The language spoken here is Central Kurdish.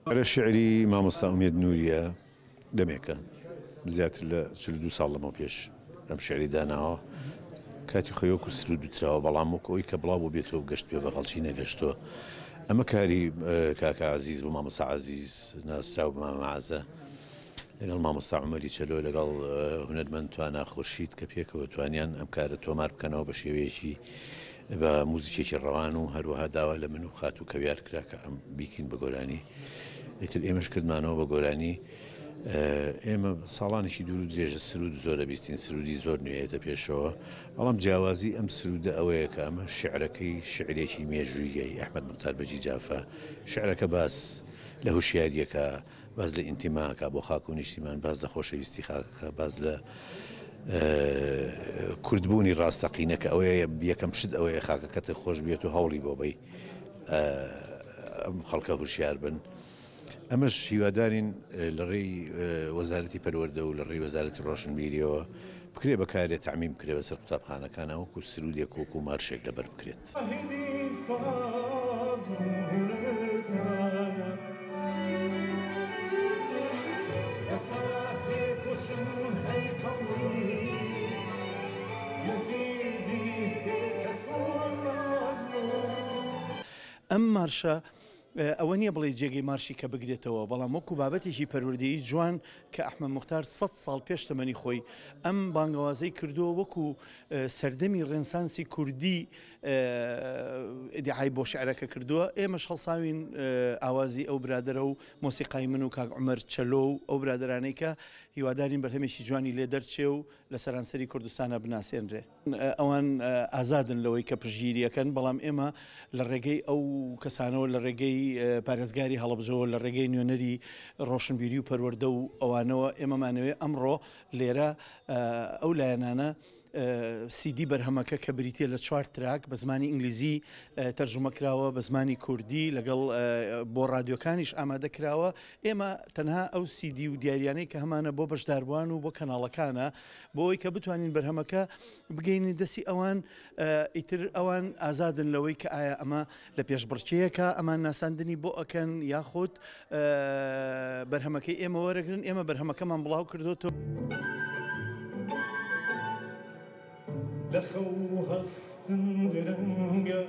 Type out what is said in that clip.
ئەرێ شیعری مامۆستا ئومێد نوریە دەمێکە زیاتر لە 42 ساڵ لەمەو پێش ئەم شیعری داناوە کاتی خۆی وەکو سرود وتراوە بەڵام وەکو ئەوی کە بڵاو بووبێتەوە و گەشت بێ بە خەڵکی نەگەشتووە ئەمە کاری کاکە عەزیز بوو مامۆستا عەزیز ناسراو بە مامە عەزە لەگەڵ مامۆستا عومەری چەلۆ لەگەڵ هونەرمەند توانا خورشید کە پێکەوە توانیان ئەم کارە تۆمار بکەنەوە بە شێوەیەکی بە موزیکێکی ڕەوان و هەروەها داوا لە من و خاتوو کەویار کرا کە ئەم بیکەین بە گۆرانی ئیتر ئێمەش کردمانەوە بە گۆرانی ئێمە ساڵانێکی دوور و درێژە سرود زۆرە بیستین سرودی زۆر نوێیەتە پێشەوە بەڵام جیاوازی ئەم سرودە ئەوەیە کە ئەمە شعرەکەی شعرێکی مێژوویە ئەحمەد موختار بەگی جافە شعرەکە باس لە هوشیاریەکە باس لە ئینتیما ئەکا بۆ خاک و نیشتیمان، باس لە خۆشەویستی خاکەکە، باس لە کوردبوونی ڕاستەقینە کە ئەوەیە یەکەم شت ئەوەیە خاکەکەت خۆش بێت و هەوڵی بۆ بەی ئەم خەڵکە هوشیار بن. ئەمەش هیوادارین لە ڕێی وەزارەتی پەروەردە و لە ڕێی وەزارەتی ڕۆشنبیریەوە بکرێ بەکارێ تەعمیم بکرێ بەسەر قوتابخانەکانا وەکو سرودێک وەکو مارشێک لەبەر بکرێت. ئەم مارشە ئەوە نییە بڵێی جێگەی مارشی کە بگرێتەوە، بەڵام وەکو بابەتێکی پەروەردەیی جوان کە ئەحمەد موختار سەت ساڵ پێش تەمەنی خۆی ئەم بانگەوازەی کردووە وەکو سەردەمی ڕێنسانسی کوردی ئیدعای بۆ شعرەکە کردووە، ئێمەش هەڵساوین ئاوازی ئەو برادەرە و مۆسیقای من و کاک عومەر چەلۆ و ئەو برادەرانەی کە هیوادارین بەرهەمێکی جوانی لێ دەرچێ و لە سەرانسەری کوردستانا بناسێنرێ. ئەوان ئازادن لەوەی کە پشتگیری ئەکەن، بەڵام ئێمە لە ڕێگەی ئەو کەسانەوە، لە ڕێگەی پارێزگاری هەڵەبجەوە، لە ڕێگەی نوێنەری ڕۆشنبیری و پەروەردە و ئەوانەوە، ئێمەمانەوێ ئەمڕۆ لێرە ئەو لایەنانە سیدی بەرهەمەکە کە بریتییە لە چوار تراک بە زمانی ئینگلیزی تەرجومە کراوە بە زمانی کوردی لەگەڵ بۆ ڕادیۆکانیش ئامادە کراوە، ئێمە تەنها ئەو سیدی و دیاریانەی کە هەمانە بۆ بەشداربووان و بۆ کەناڵەکانە بۆ ئەوەی کە بتوانین بەرهەمەکە بگەینین دەستی ئەوان ئیتر ئەوان ئازادن لەوەی کە ئایا ئەمە لە پێشبڕکێیەکە ئەمان ناساندنی بۆ ئەکەن یاخود بەرهەمەکەی ئێمە وەرەگرن ئێمە بەرهەمەکەمان بڵاو کردوتەوە. لە خەو هەستن درەنگە.